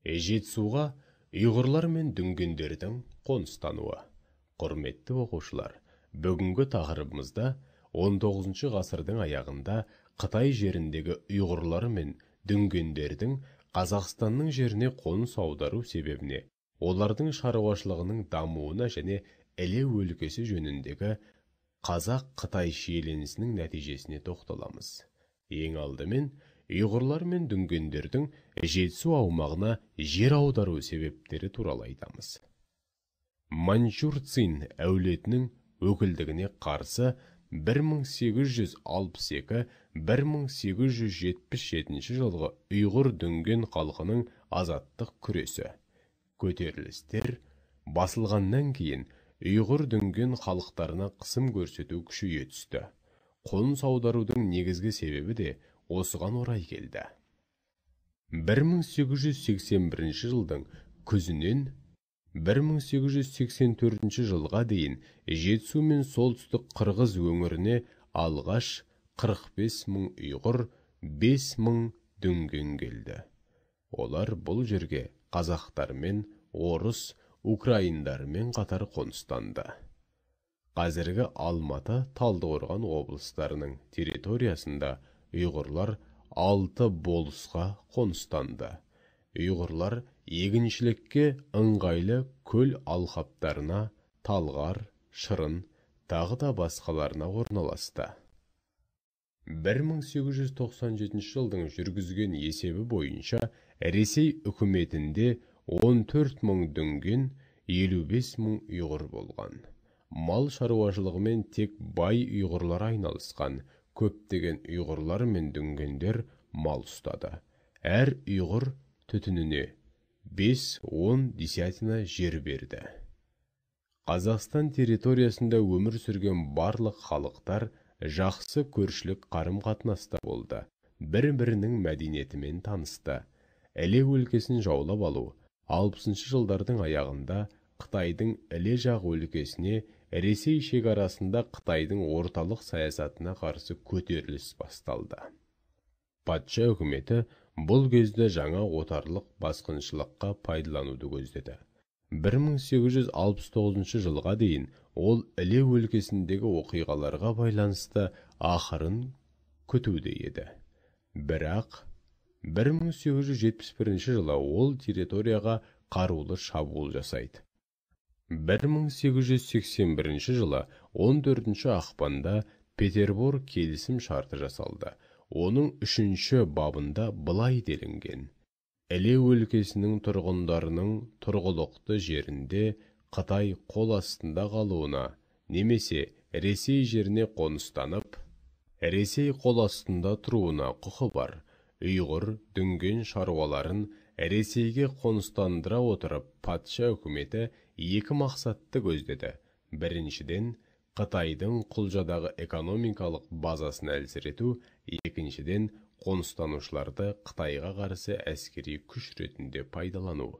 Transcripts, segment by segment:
Жетісуға ұйғырлар мен дүнгендердің қоныстануы. Құрметті оқушылар, бүгінгі тақырыбымызда 19 ғасырдың аяғында Қытай жеріндегі ұйғырлар мен дүнгендердің Қазақстанның жеріне қоныс аудару себебіне, олардың шаруашылығының дамуына және Іле өлкесі жөніндегі қазақ-қытай шиеленісінің нәтижесіне тоқталамыз. Ең алдымен, ұйғырлар мен дүнгендердің Жетісу аумағына жер аудару себептері туралы айтамыз. Маньчжур Цин әулетінің өкілдігіне қарсы 1862-1877 жылғы ұйғыр дүнген халқының азаттық күресі. Көтерілістер басылғаннан кейін ұйғыр дүнген халықтарына қысым көрсету күшейе түсті. Қоныс аударудың негізгі себебі де осыған орай келді. 1881 жылдың күзінен 1884 жылға дейін Жетісу мен солтүстік Қырғыз өңіріне алғаш 45 мың ұйғыр, 5 мың дүнген келді. Олар бұл жерге қазақтармен, орыс, украиндармен қатар қоныстанды. Қазіргі Алматы, Талдықорған облыстарының территориясында ұйғырлар 6 болысқа қоныстанды. Ұйғырлар егіншілікке ыңғайлы көл алқаптарына, Талғар, Шырын, тағы да басқаларына орналасты. 1897 жылдың жүргізген есебі бойынша Ресей үкіметінде 14 мың дүнген, 55 мың ұйғыр болған. Мал шаруашылығымен тек бай ұйғырлар айналысқан, көптеген ұйғырлар мен дүнгендер мал ұстады. Әр ұйғыр түтініне 5-10 десятина жер берді. Қазақстан территориясында өмір сүрген барлық халықтар жақсы көршілік қарым-қатынаста болды, бір-бірінің мәдениетімен танысты. Іле өлкесін жаулап алу 60 жылдардың аяғында Қытайдың Іле жақ өлкесіне Ресей шекарасында Қытайдың орталық саясатына қарсы көтеріліс басталды. Патша үкіметі бұл кезде жаңа отарлық басқыншылыққа пайдалануды көздеді. 1869 жылға дейін ол Іле өлкесіндегі оқиғаларға байланысты ақырын күтуде еді. Бірақ 1871 жылы ол территорияға қарулы шабуыл жасайды. 1881 жылы 14 ақпанда Петербор келісім шарты жасалды. Оның 3 бабында былай делінген: Іле өлкесінің тұрғындарының тұрғылықты жерінде Қытай қол астында қалуына немесе Ресей жеріне қоныстанып, Ресей қол астында тұруына құқы бар. Ұйғыр дүнген шаруаларын Ресейге қоныстандыра отырып, патша үкіметі екі мақсатты көздеді. Біріншіден, Қытайдың Құлжадағы экономикалық базасын әлсірету, екіншіден, қоныстанушыларды Қытайға қарсы әскери күш ретінде пайдалану.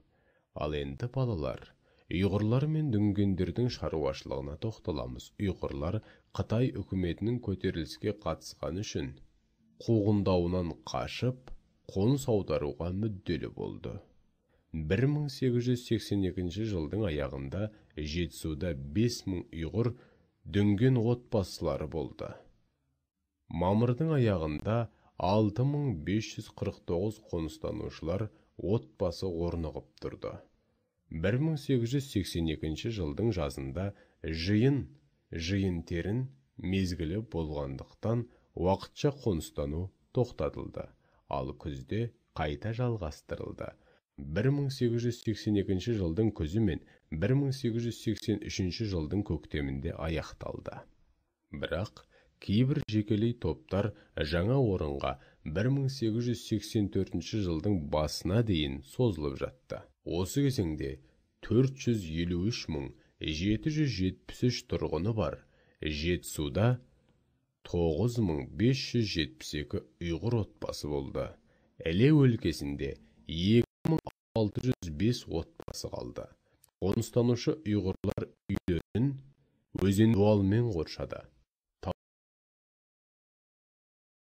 Ал енді балалар, ұйғырлар мен дүнгендердің шаруашылығына тоқталамыз. Ұйғырлар Қытай үкіметінің көтеріліске қатысқаны үшін қуғындауынан қашып, қоныс аударуға мүдделі болды. 1882 жылдың аяғында Жетісуда 5 мың ұйғыр дүнген отбасылары болды. Мамырдың аяғында 6549 қоныстанушылар отбасы орнығып тұрды. 1882 жылдың жазында жиын-терін мезгілі болғандықтан уақытша қоныстану тоқтатылды, ал күзде қайта жалғастырылды. 1882 жылдың күзі мен 1883 жылдың көктемінде аяқталды. Бірақ кейбір жекелей топтар жаңа орынға 1884 жылдың басына дейін созылып жатты. Осы кезеңде 453 773 тұрғыны бар Жетісуда 9572 ұйғыр отбасы болды. Іле өлкесінде 2605 отбасы қалды. Қоныстанушы ұйғырлар үйлерін өзен дуалмен қоршады.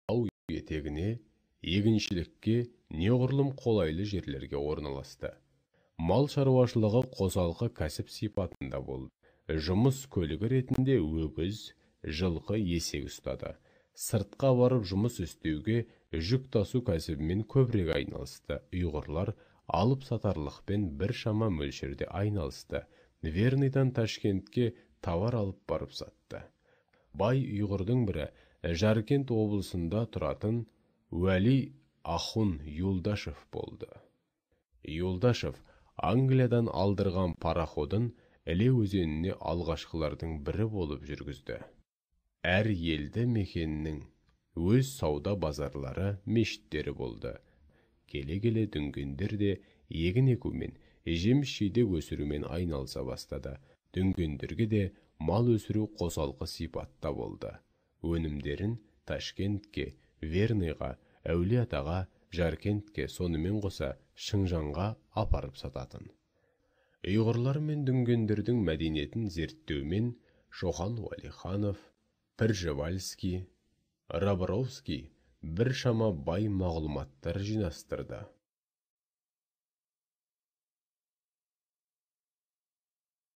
Тау етегіне Егіншілікке неғұрлым қолайлы жерлерге орналасты. Мал шаруашылығы қосалқы кәсіп сипатында болды. Жұмыс көлігі ретінде өгіз, жылқы, есек ұстады. Сыртқа барып жұмыс істеуге жүк тасу кәсібімен көбірек айналысты. Ұйғырлар алып сатарлықпен біршама мөлшерде айналысты. Верныйдан Ташкентке товар алып барып сатты. Бай ұйғырдың бірі Жаркент облысында тұратын Уәли Ахун Юлдашев болды. Юлдашев Англиядан алдырған пароходын Іле өзеніне алғашқылардың бірі болып жүргізді. Әр елді мекеннің өз сауда базарлары, мешіттері болды. Келе-келе дүнгендер де егін егумен, жеміс-жидек өсірумен айналыса бастады. Дүнгендерге де мал өсіру қосалқы сипатта болды. Өнімдерін Ташкентке, Верныйға, Әулиеатаға, Жаркентке, сонымен қоса Шыңжаңға апарып сататын. Ұйғырлар мен дүнгендердің мәдениетін зерттеумен Шоқан Уәлиханов, Пржевальский, Роборовский біршама бай мағлұматтар жинастырды.